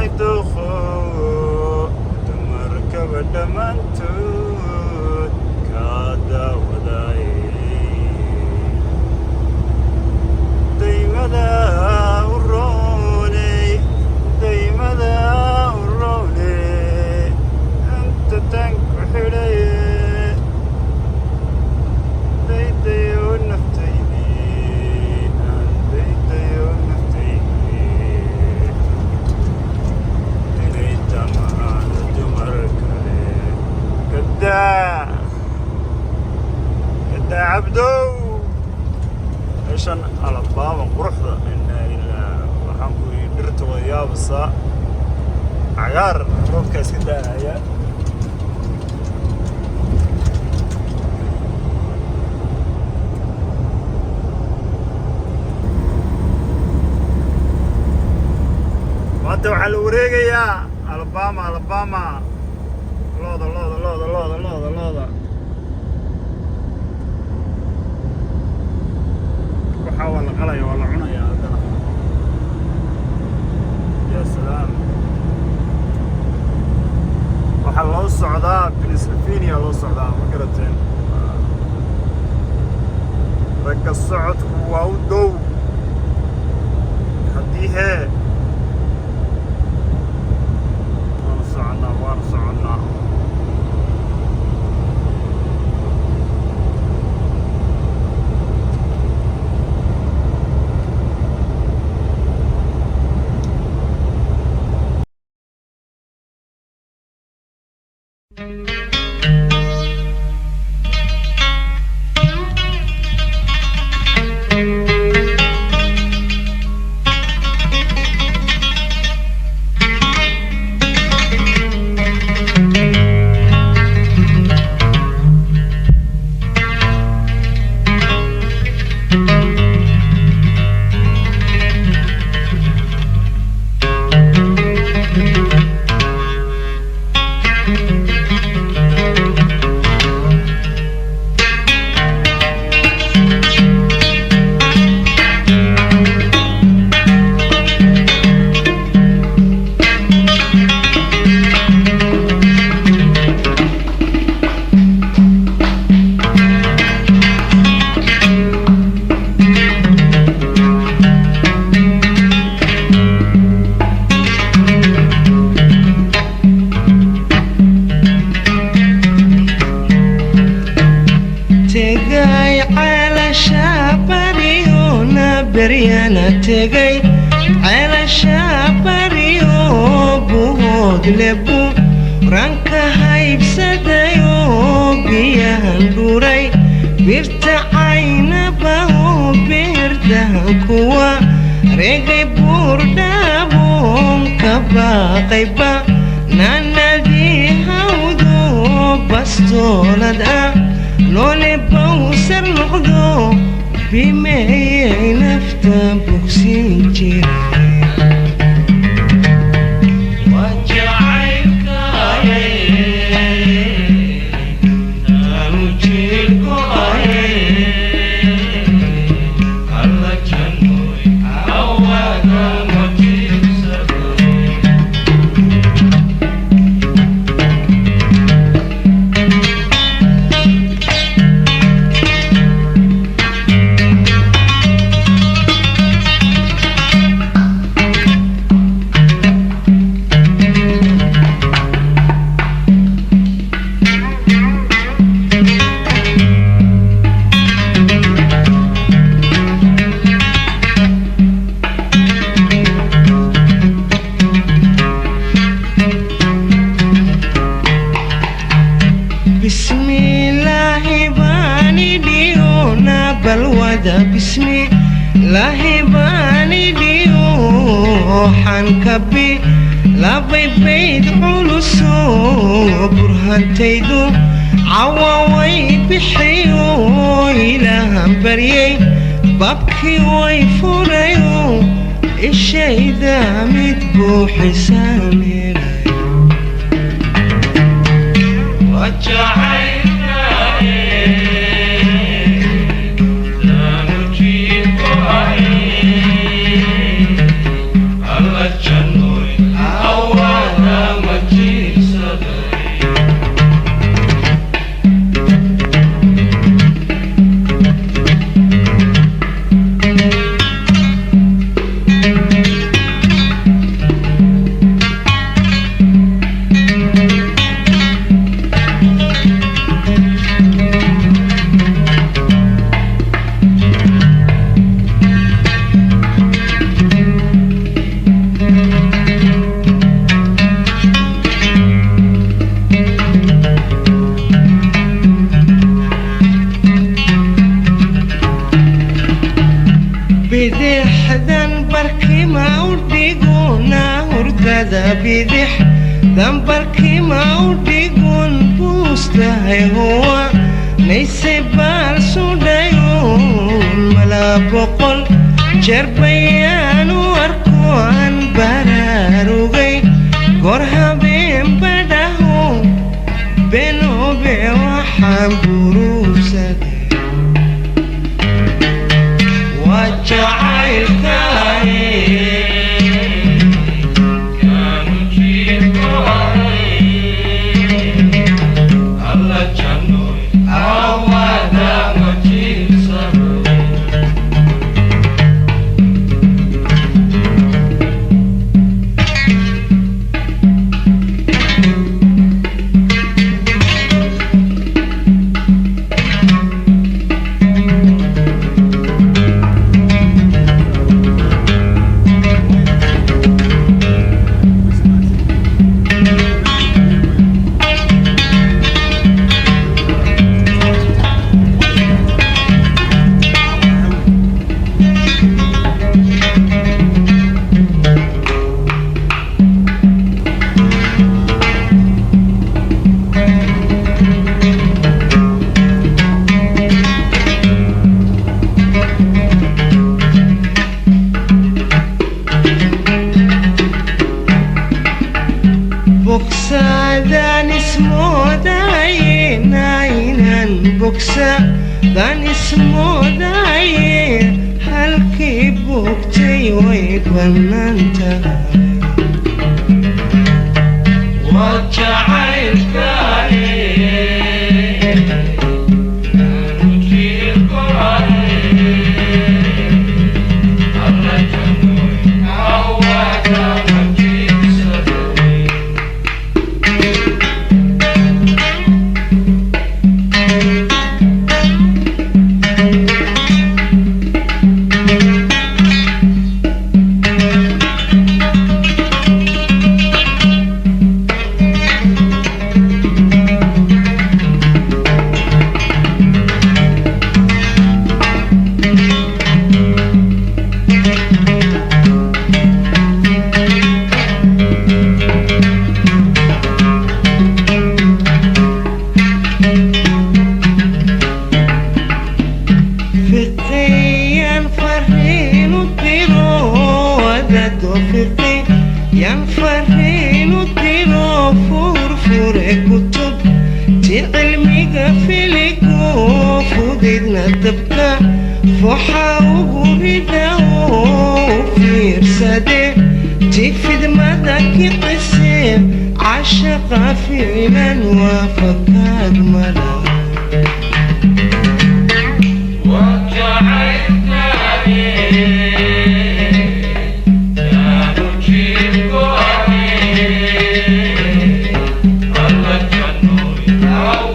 Tahay duqo dumarkaba dhammaantood kaa daawaday. Daymada u rooney, daymada u rooney, inta tan ku xidhaye, daydayo naftaydii, aan daydayo naftaydii, inay tamaado dumar kale. Gadaa, gadaa, Cabdow. Meeshan Alabama quruxda, inaa ilaa waxaan ku yidhi, dhirta waa yaabasaa, cagaar, roobkaa iska daahaya. Maanta waxaa la wareegayaa Alabama, Alabama. Looda, looda, looda, looda, looda, looda. Waxaa waa la qalaya, waa la cunayaa haddana. Ya salaam! Waxaa loo socdaa Pennsylvania loo socdaa, ma garateen? Ragga socodku waa u dhow haddii hee. Waanu soconnaa, waanu soconnaa. Tegay ceelasha baryona, beryana tegay ceelasha baryo, buhoodlebu ranka haybsadayo, biyahan dhuray birta caynabaho, beerdahan kuwa regay, buurdhaboon ka baaqayba, naanadii hawdo, bastoolad ah loole bawsar noqdo, bimeeyay nafta bogsin jira. Bismillaahi baani dhiyona balwada, bismillaahi baani dhiyo, xankabi labay bayd culuso, burhantaydu cawaway bixiyo, ilaahan baryay, babkii way furayo, ishayda mid buuxisaan helay. Bidix dambarkima u dhigun buustahay huwa nayse baal sudhayun mala 100 jeer bayaan u arko aan baraarugay goor habeen badhaho benoobe waxaan buruursaday waa jacaylkaaye. Bogsaadaan ismoodaye naynan bogsaadaan ismoodaye halkii bogtay way bannaan tahay. Waa jacaylkaaye. Fiqiyan fariin u diro wadaado fiqiyan fariin u diro furfure kutub ti cilmiga filigo fudidna dabka foxa ugu rida oo fiirsade ti fidmada kiqise cashaqa fiilan waafakaad mala. Jacaylkaaye.